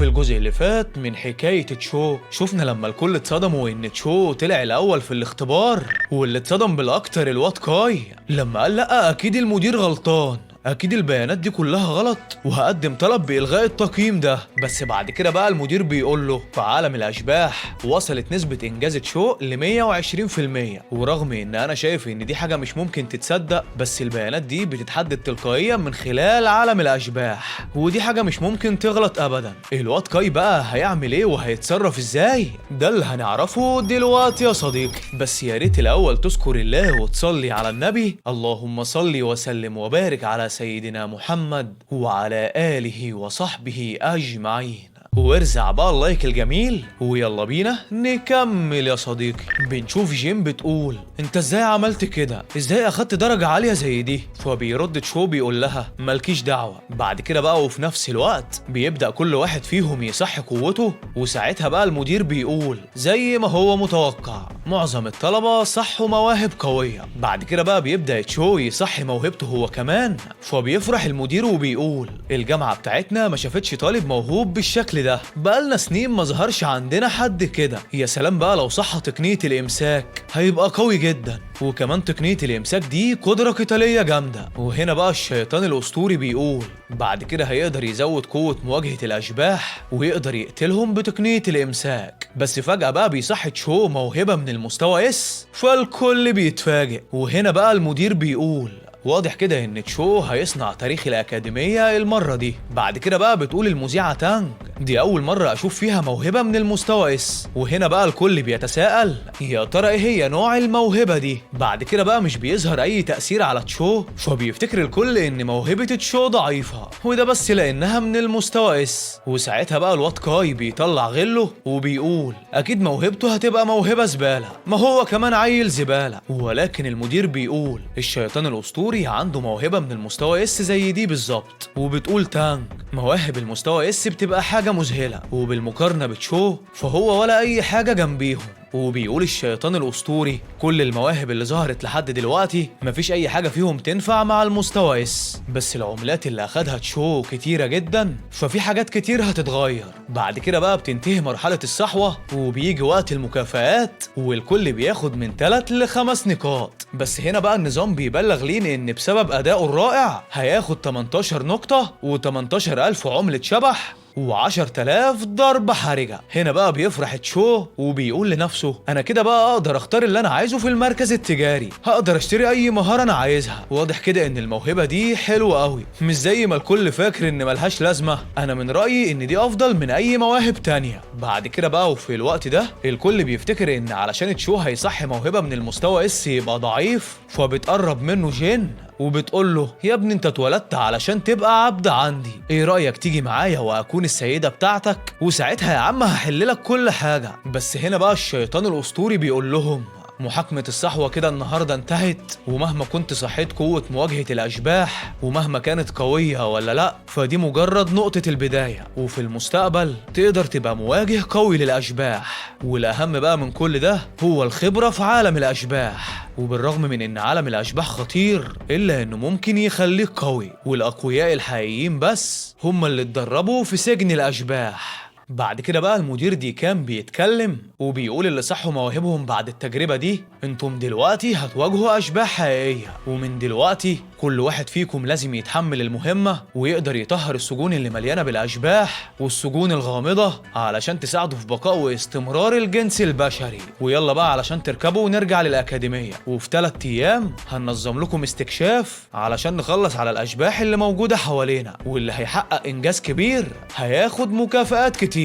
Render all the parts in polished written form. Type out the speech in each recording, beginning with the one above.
في الجزء اللي فات من حكاية تشو شفنا لما الكل اتصدموا ان تشو طلع الاول في الاختبار، واللي اتصدم بالاكتر الواد كاي لما قال لا اكيد المدير غلطان، اكيد البيانات دي كلها غلط وهقدم طلب بالغاء التقييم ده. بس بعد كده بقى المدير بيقول له في عالم الاشباح وصلت نسبة انجاز تشو ل 120%، ورغم ان انا شايف ان دي حاجة مش ممكن تتصدق، بس البيانات دي بتتحدد تلقائيا من خلال عالم الاشباح، ودي حاجة مش ممكن تغلط ابدا. الواد كاي بقى هيعمل ايه وهيتصرف ازاي؟ ده اللي هنعرفه دلوقتي يا صديقي. بس يا ريت الاول تذكر الله وتصلي على النبي، اللهم صل وسلم وبارك على سيدنا محمد وعلى آله وصحبه أجمعين، وارزع بقى ال like الجميل ويلا بينا نكمل يا صديقي. بنشوف جيم بتقول انت ازاي عملت كده؟ ازاي اخدت درجة عالية زي دي؟ فبيرد تشو بيقول لها مالكيش دعوة. بعد كده بقى وفي نفس الوقت بيبدأ كل واحد فيهم يصحي قوته، وساعتها بقى المدير بيقول زي ما هو متوقع معظم الطلبة صحوا مواهب قوية. بعد كده بقى بيبدأ تشو يصحي موهبته هو كمان، فبيفرح المدير وبيقول الجامعة بتاعتنا ما شافتش طالب موهوب بالشكل ده، بقالنا سنين ما ظهرش عندنا حد كده. يا سلام بقى لو صح تقنية الإمساك هيبقى قوي جدا، وكمان تقنية الإمساك دي قدرة قتالية جامدة. وهنا بقى الشيطان الأسطوري بيقول بعد كده هيقدر يزود قوة مواجهة الأشباح ويقدر يقتلهم بتقنية الإمساك. بس فجأة بقى بيصحي تشو موهبة من المستوى S، فالكل بيتفاجئ. وهنا بقى المدير بيقول واضح كده ان تشو هيصنع تاريخ الأكاديمية المرة دي. بعد كده بقى بتقول المذيعة تانج دي أول مرة أشوف فيها موهبة من المستوى S، وهنا بقى الكل بيتساءل يا ترى إيه هي نوع الموهبة دي. بعد كده بقى مش بيظهر أي تأثير على تشو، فبيفتكر الكل إن موهبة تشو ضعيفة وده بس لأنها من المستوى S. وساعتها بقى الواد كاي بيطلع غله وبيقول أكيد موهبته هتبقى موهبة زبالة، ما هو كمان عيل زبالة. ولكن المدير بيقول الشيطان الأسطوري عنده موهبة من المستوى S زي دي بالظبط. وبتقول تانج مواهب المستوى S بتبقى حاجة مذهلة، وبالمقارنة بتشو فهو ولا أي حاجة جنبيهم. وبيقول الشيطان الأسطوري كل المواهب اللي ظهرت لحد دلوقتي مفيش أي حاجة فيهم تنفع مع المستوى S، بس العملات اللي أخدها تشو كتيرة جدا ففي حاجات كتير هتتغير. بعد كده بقى بتنتهي مرحلة الصحوة وبيجي وقت المكافآت، والكل بياخد من 3 ل 5 نقاط. بس هنا بقى النظام بيبلغ لين إن بسبب أدائه الرائع هياخد 18 نقطة و18 ألف عملة شبح و10,000 ضربة حرجة. هنا بقى بيفرح تشو وبيقول لنفسه انا كده بقى اقدر اختار اللي انا عايزه في المركز التجاري، هقدر اشتري اي مهارة انا عايزها. واضح كده ان الموهبة دي حلوة قوي، مش زي ما الكل فاكر ان ملهاش لازمة. انا من رأيي ان دي افضل من اي مواهب تانية. بعد كده بقى وفي الوقت ده الكل بيفتكر ان علشان تشو هيصحي موهبة من المستوى S يبقى ضعيف، فبتقرب منه جين وبتقول له يا ابني انت اتولدت علشان تبقى عبد عندي، ايه رأيك تيجي معايا واكون السيدة بتاعتك، وساعتها يا عم هحل لك كل حاجة. بس هنا بقى الشيطان الأسطوري بيقول لهم محاكمة الصحوة كده النهاردة انتهت، ومهما كنت صحيت قوة مواجهة الأشباح ومهما كانت قوية ولا لأ فدي مجرد نقطة البداية، وفي المستقبل تقدر تبقى مواجه قوي للأشباح. والأهم بقى من كل ده هو الخبرة في عالم الأشباح، وبالرغم من إن عالم الأشباح خطير إلا إنه ممكن يخليك قوي، والأقوياء الحقيقيين بس هم اللي اتدربوا في سجن الأشباح. بعد كده بقى المدير دي كان بيتكلم وبيقول اللي صحوا مواهبهم بعد التجربة دي انتم دلوقتي هتواجهوا أشباح حقيقية، ومن دلوقتي كل واحد فيكم لازم يتحمل المهمة ويقدر يطهر السجون اللي مليانة بالأشباح والسجون الغامضة علشان تساعدوا في بقاء واستمرار الجنس البشري. ويلا بقى علشان تركبوا ونرجع للأكاديمية، وفي 3 أيام هننظم لكم استكشاف علشان نخلص على الأشباح اللي موجودة حوالينا، واللي هيحقق إنجاز كبير هياخد مكافآت كتير،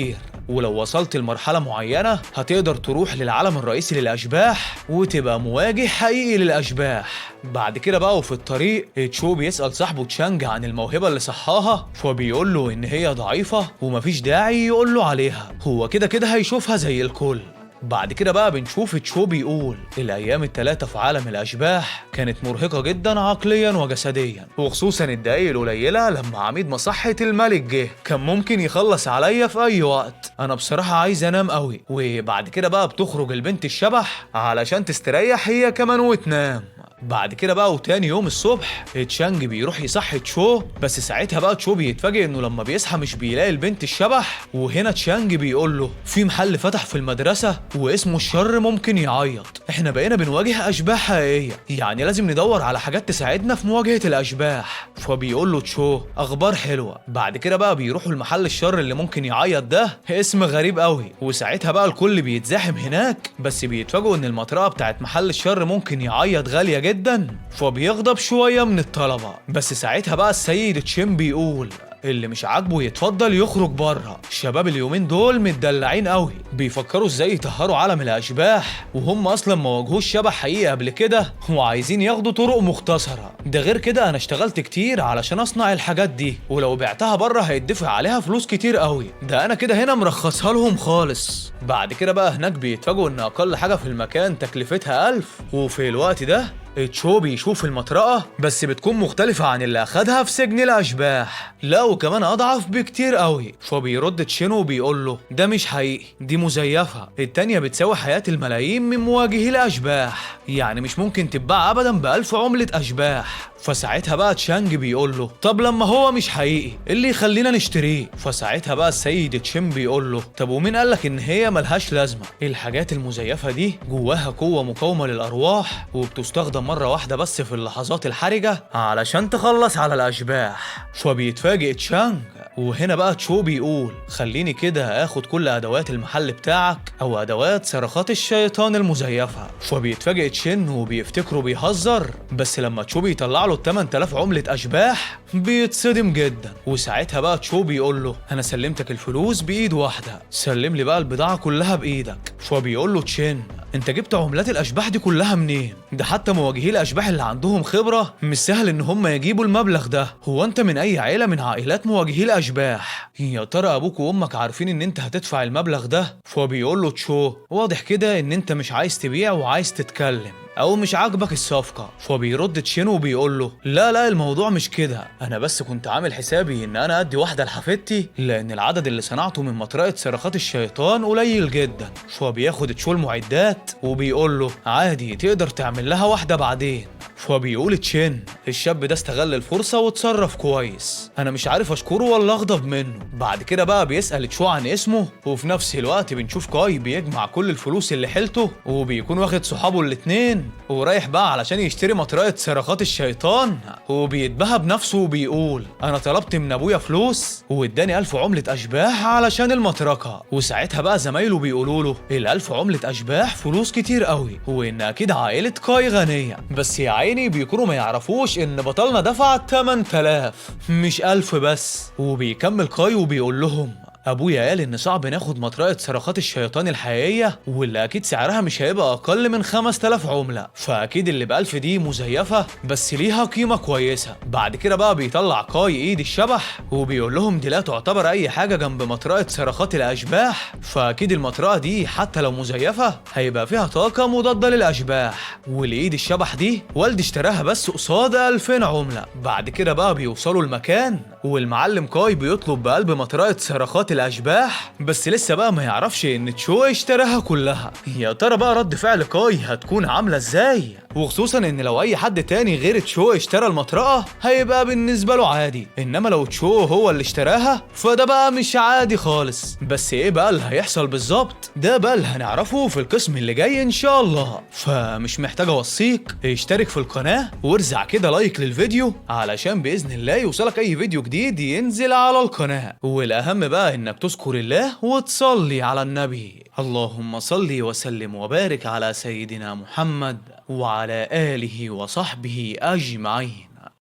ولو وصلت لمرحلة معينة هتقدر تروح للعالم الرئيسي للأشباح وتبقى مواجه حقيقي للأشباح. بعد كده بقى وفي الطريق تشو بيسأل صاحبه تشانج عن الموهبة اللي صحاها، فبيقول له إن هي ضعيفة ومفيش داعي يقول له عليها، هو كده كده هيشوفها زي الكل. بعد كده بقى بنشوف تشو بيقول الأيام الثلاثة في عالم الأشباح كانت مرهقة جدا عقليا وجسديا، وخصوصا الدقايق القليلة لما عميد مصحة الملك جه كان ممكن يخلص عليا في أي وقت، أنا بصراحة عايز أنام قوي. وبعد كده بقى بتخرج البنت الشبح علشان تستريح هي كمان وتنام. بعد كده بقى وتاني يوم الصبح تشانج بيروح يصحي تشو، بس ساعتها بقى تشو بيتفاجئ انه لما بيصحى مش بيلاقي البنت الشبح. وهنا تشانج بيقول له في محل فتح في المدرسة واسمه الشر ممكن يعيط، احنا بقينا بنواجه اشباح حقيقية، يعني لازم ندور على حاجات تساعدنا في مواجهة الاشباح. فبيقول له تشو اخبار حلوة. بعد كده بقى بيروحوا المحل الشر اللي ممكن يعيط ده، اسم غريب قوي، وساعتها بقى الكل بيتزاحم هناك، بس بيتفاجئوا ان المطرقة بتاعت محل الشر ممكن يعيط غالية جدا، فبيغضب شوية من الطلبة. بس ساعتها بقى السيد تشين بيقول اللي مش عاجبه يتفضل يخرج بره. الشباب اليومين دول متدلعين قوي، بيفكروا ازاي يطهروا عالم الاشباح وهم اصلا ما واجهوش شبح حقيقي قبل كده وعايزين ياخدوا طرق مختصره. ده غير كده انا اشتغلت كتير علشان اصنع الحاجات دي، ولو بعتها بره هيدفع عليها فلوس كتير قوي، ده انا كده هنا مرخصها لهم خالص. بعد كده بقى هناك بيتفاجئوا ان اقل حاجة في المكان تكلفتها 1000. وفي الوقت ده تشو بيشوف المطرقة بس بتكون مختلفة عن اللي أخدها في سجن الأشباح، لا وكمان أضعف بكتير قوي. فبيرد تشينو وبيقول له ده مش حقيقي، دي مزيفة، التانية بتساوي حياة الملايين من مواجهي الأشباح، يعني مش ممكن تتباع أبدا ب1000 عملة أشباح. فساعتها بقى تشانج بيقول له طب لما هو مش حقيقي اللي يخلينا نشتريه؟ فساعتها بقى السيد تشين بيقول له طب ومين قالك ان هي ملهاش لازمة؟ الحاجات المزيفة دي جواها قوة مقاومة للأرواح، وبتستخدم مرة واحدة بس في اللحظات الحرجة علشان تخلص على الأشباح. فبيتفاجئ تشانج، وهنا بقى تشو بيقول خليني كده اخد كل ادوات المحل بتاعك او ادوات صرخات الشيطان المزيفة. فبيتفاجئ تشين وبيفتكره بيهزر، بس لما تشو بيطلع له 8000 عملة اشباح بيتصدم جدا. وساعتها بقى تشو بيقول له انا سلمتك الفلوس بايد واحدة، سلم لي بقى البضاعة كلها بايدك. فبيقول له تشين انت جبت عملات الاشباح دي كلها منين؟ ده حتى مواجهي الاشباح اللي عندهم خبرة مش سهل ان هم يجيبوا المبلغ ده، هو انت من اي عيلة من عائلات مواجهي الاشباح؟ يا ترى ابوك وامك عارفين ان انت هتدفع المبلغ ده؟ فبيقول له تشو واضح كده ان انت مش عايز تبيع وعايز تتكلم او مش عاجبك الصفقة. فبيرد تشينو وبيقول له لا لا الموضوع مش كده، انا بس كنت عامل حسابي ان انا ادي واحدة لحفيدتي لان العدد اللي صنعته من مطرقه صرخات الشيطان قليل جدا. فبياخد تشو المعدات وبيقول له عادي تقدر تعمل لها واحدة بعدين. فبيقول تشين الشاب ده استغل الفرصة وتصرف كويس، انا مش عارف اشكره ولا اغضب منه. بعد كده بقى بيسأل تشو عن اسمه، وفي نفس الوقت بنشوف كاي بيجمع كل الفلوس اللي حيلته وبيكون واخد صحابه الاتنين ورايح بقى علشان يشتري مطرقة صرخات الشيطان، وبيتباهى بنفسه وبيقول انا طلبت من ابويا فلوس واداني 1000 عملة اشباح علشان المطرقة. وساعتها بقى زمايله بيقولوا له ال1000 عملة اشباح فلوس كتير قوي وان اكيد عائلة كاي غنية، بس يا عيني بيكونوا ما يعرفوش ان بطلنا دفع 8000 مش 1000 بس. وبيكمل كاي وبيقول لهم ابويا قال ان صعب ناخد مطرقة صرخات الشيطان الحقيقية واللي اكيد سعرها مش هيبقى اقل من 5000 عملة، فاكيد اللي ب1000 دي مزيفة بس ليها قيمة كويسة. بعد كده بقى بيطلع كاي ايد الشبح وبيقول لهم دي لا تعتبر اي حاجة جنب مطرقة صرخات الاشباح، فاكيد المطرقة دي حتى لو مزيفة هيبقى فيها طاقة مضادة للاشباح، والايد الشبح دي والدي اشتراها بس قصاد 2000 عملة. بعد كده بقى بيوصلوا المكان والمعلم كاي بيطلب بقلب مطرقة صرخات الاشباح، بس لسه بقى ما يعرفش ان تشو اشتراها كلها. يا ترى بقى رد فعل كاي هتكون عامله ازاي؟ وخصوصا ان لو اي حد تاني غير تشو اشترى المطرقة هيبقى بالنسبة له عادي، انما لو تشو هو اللي اشتراها فده بقى مش عادي خالص. بس ايه بقى اللي هيحصل بالظبط؟ ده بقى اللي هنعرفه في القسم اللي جاي ان شاء الله. فمش محتاج اوصيك، اشترك في القناة وارزع كده like للفيديو علشان باذن الله يوصلك اي فيديو جديد ينزل على القناة. والاهم بقى انك تذكر الله وتصلي على النبي. اللهم صل وسلم وبارك على سيدنا محمد وعلى آله وصحبه أجمعين.